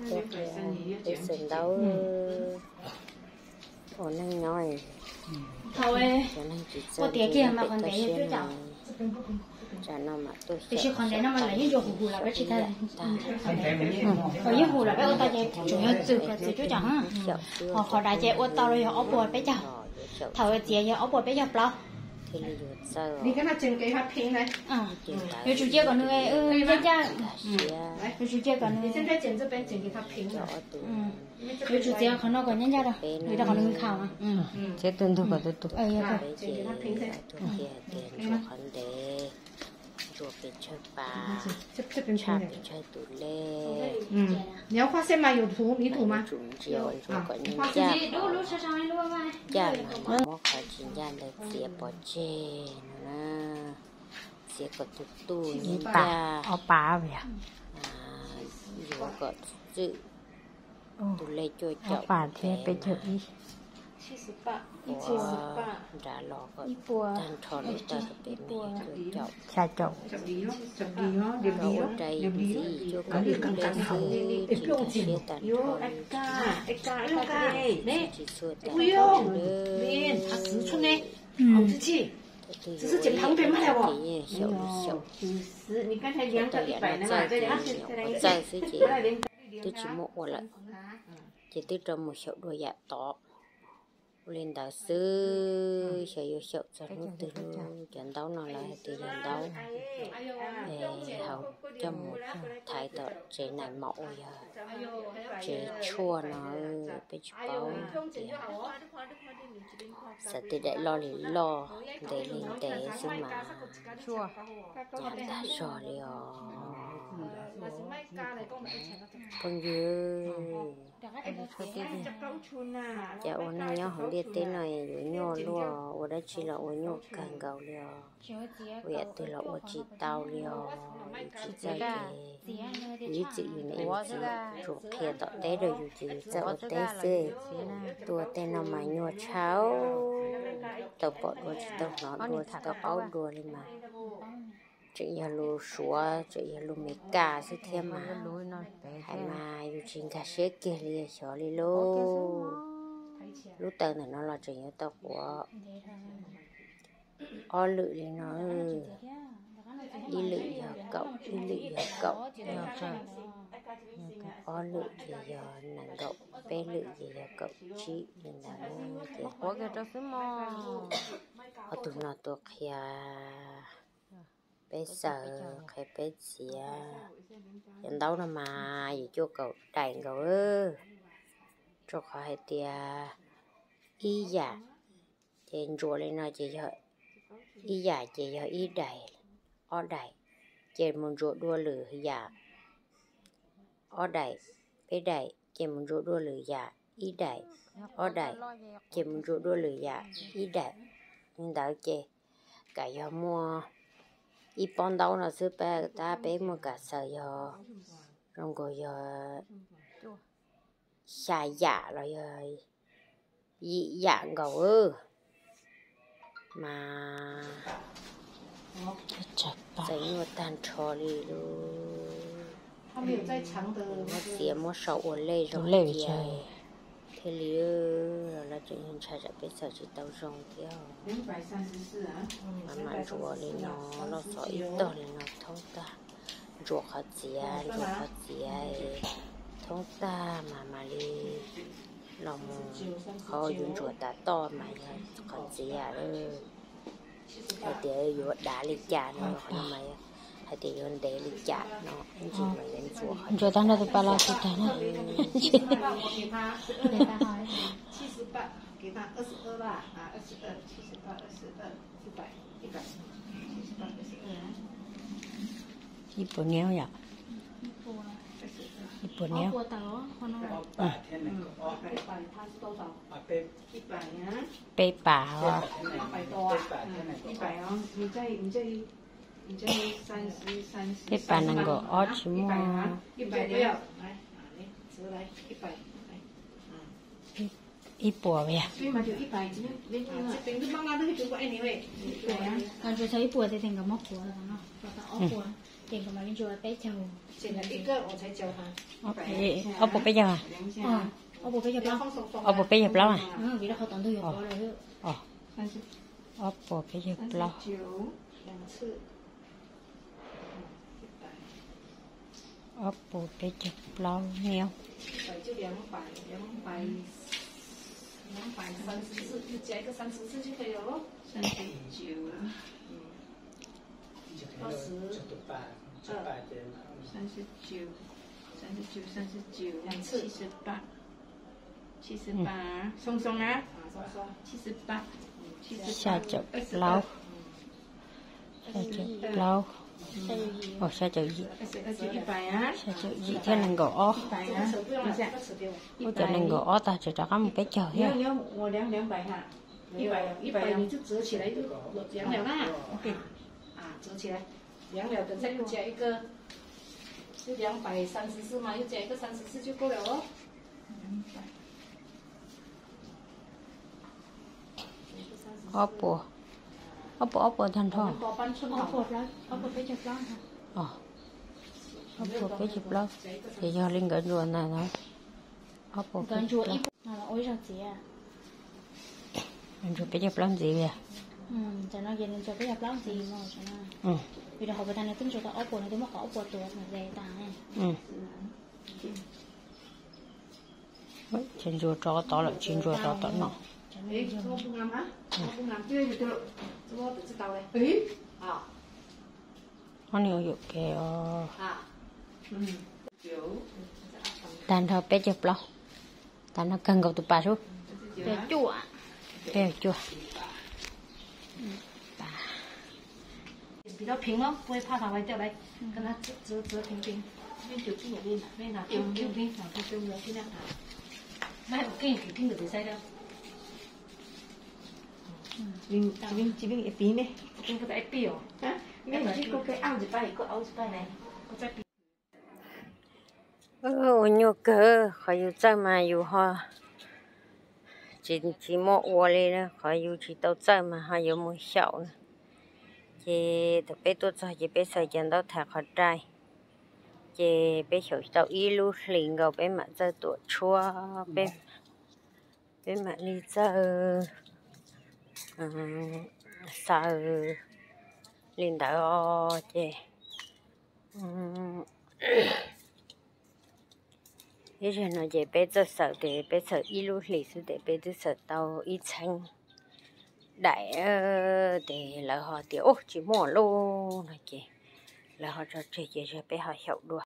Tuaj qhia peb xwm ntaub ua neej nyob, cov neeg tsis txawj ua tiav kiag mas qhov ntev yog cuaj caum. Tsam no mam tuaj xyaum, tiam sis qhov ntev no mas lawv yeej ntsuas huv huv lawm peb tsis tag. Yeej huv lawm peb ua tau ces tsuas yog txwm kom txwm cuaj caum. Ho qhov dav ces ua tau los yog ob puas peb caug. Thaum txiav yog ob puas peb caug plaub. Thiaj li yuav txawj. Yuav tsum cia kom nws ncaj ncaj. Yuav tsum cia kom nws, yuav tsum txiav qhov no kom ncaj ncaj rau, vim rau qhov nws khaus. Txiav tus ntug kom tus tus. Peb ces tus kiag hais tias ntsuas qhov ntev, ntsuas pes tsawg pas, tshaj pes tsawg tus lej. Yuav tsum ntsia ua ntsuas kom ncaj, ncaj mas mam muab qhov tsis ncaj ntawd txiav pov tseg no na. Txiav kom tus tuj ncaj, ob pas, yuav kom txwm, tus lej cuaj caum, pas thiab peb caug ib, ua nrad los kom tag nrho lub taw rau pem no cuaj caum, xya caum. Ua rai ntxiv cuaj caum ib lej xwb, tsis nkag siab tag nrho li, tsis txhua tag nrho li. Tus twg yuav ua ib yam no ces yeej xyaum li xyaum. Thaum tau yam no txawj ces nyuam qhuav txawj xwb ces twb tsis muaj ua lawm, ces twb rov mus xyaum dua yam tod. Ua li ntawd xwb, xyov yuav xyaum txog hnub twg. Cov ntaub no lawv hais tias yog ntaub hauv coj mus thaiv tom tsev nais maum uas yog tsev tshuaj no, peb tsis paub tias xav tias daim loj li loj, ntev li ntev xwb mas nyam tag zog li os. Phooj ywg, cas ua neej nyob hauv ntiaj teb no yuav nyuaj luaj, ua dab tsi los ua nyuaj kawg nkaus li os. Ua yam twg los ua tsis tau li os. Yus tsis txawj ces yus ib txwm yus niam yus txiv tsuas qhia tom teb rau yus ces yus txawj ua teb xwb. Tuaj tej no mas nyuaj tshaj, tau pom dua tsis tau hnov dua tsis tau paub dua li mas. Tseem yog lus Suav, tseem yog lus Meskas xwb thiab mas. Hais mas yus tsis nkag siab kiag li, xyov li lauj. Lub taw ntawm no los tseem yuav tau quav ob lwm li no. Ib lwm yog kaum, ib lwm yog kaum, ob lwm ces yog nees nkaum, peb lwm ces yog kaum tsib li ntawd. Ces ob tug no tuaj qhia peb xaws, qhia peb txiav. Cov ntaub no mas yus cuaj kaum daim nkaus, rau qhov hais tias ib yam ces ntsuas li no ces yog ib yam ces yog ib daim, ob daim, ces mus ntsuas dua lwm yam, ob daim, peb daim, ces mus ntsuas dua lwm yam, ib daim, ob daim, ces mus ntsuas dua lwm yam, ib daim. Li ntawd ces kam yog muaj ib pob ntaub no xwb, peb tab peb muaj kam xaws yog zoo nkaus yog xya yam los yog yim yam nkaus mas txaus nyuaj tag nrho li lauj. Muab txiav muab sau ua lej zoo thiaj li los lawv tseem ntshai tsam peb xaws tsis tau zoo thiab. Mas mam ntsuas li no, loj xov ib tog li no thoob tag, ntsuas qhov txiav, ntsuas qhov txiav thoob tag mas mam li los mus qhov yus ntsuas tas toj mas yog qhov txiav. Hais tias yuav dav li cas no, qhov no mas hais tias yuav ntev li cas no, ib ntsis mas yuav ntsuas. Ntsuas tag nrho tus pas los tsis tag na. Ib puas niab yom? Ib puas niab. Peb pas os. Peb pas nees nkaum ob tsis muaj. Ib puas yom? Ib puas tias nkawd muab qhuav no, ob puas. Ces nkawd mam li ntsuas peb caug. Ob puas peb caug, ob puas peb caug plaub, ob puas peb caug plaub. Ob puas peb caug plaub. Ob puas peb caug plaub nyob. Xya caum plaub, xya caum plaub, xya caum yim, xya caum yim thiab nees nkaum ob. Ub, cov nees nkaum ob tag tseem rov qab mus peb caug thiab. Ob puas, ob puas, ob puas tag nrho. Ob puas peb caug plaub. Ces yog li nkawd ntsuas ntawm no, ob puas peb caug plaub. Ntsuas peb caug plaub ntxiv li. Ces ntsuas rov tod lawm tsis ntsuas rov tom no. Ob niag yuam kev os. Tag nrho peb caug plaub. Tag nrho kawg nkaus tus pas sub. Peb caug cuaj. Ua nyuaj kawg, qhov yus txawj mas yus ho tsis, tsis muaj ua li na, qhov yus tsis tau txawj mas ho yuav mus xyaum na. Ces thaum peb tuaj txog ces peb xaws cov ntaub thaiv qhov rai, ces peb xyaum tau ib lub hlis nkaus peb mam txawj tuam tshuab, peb, peb mam li txawj xaws li ntawd os. Ces ib zaug no ces peb txawj xaws tes peb xaws ib lub hlis xwb tes peb twb xaws tau ib txheeb daim, ces lawv ho tias ub tsis muaj lauj no ces lawv ho tso tseg ces peb ho xyaum dua.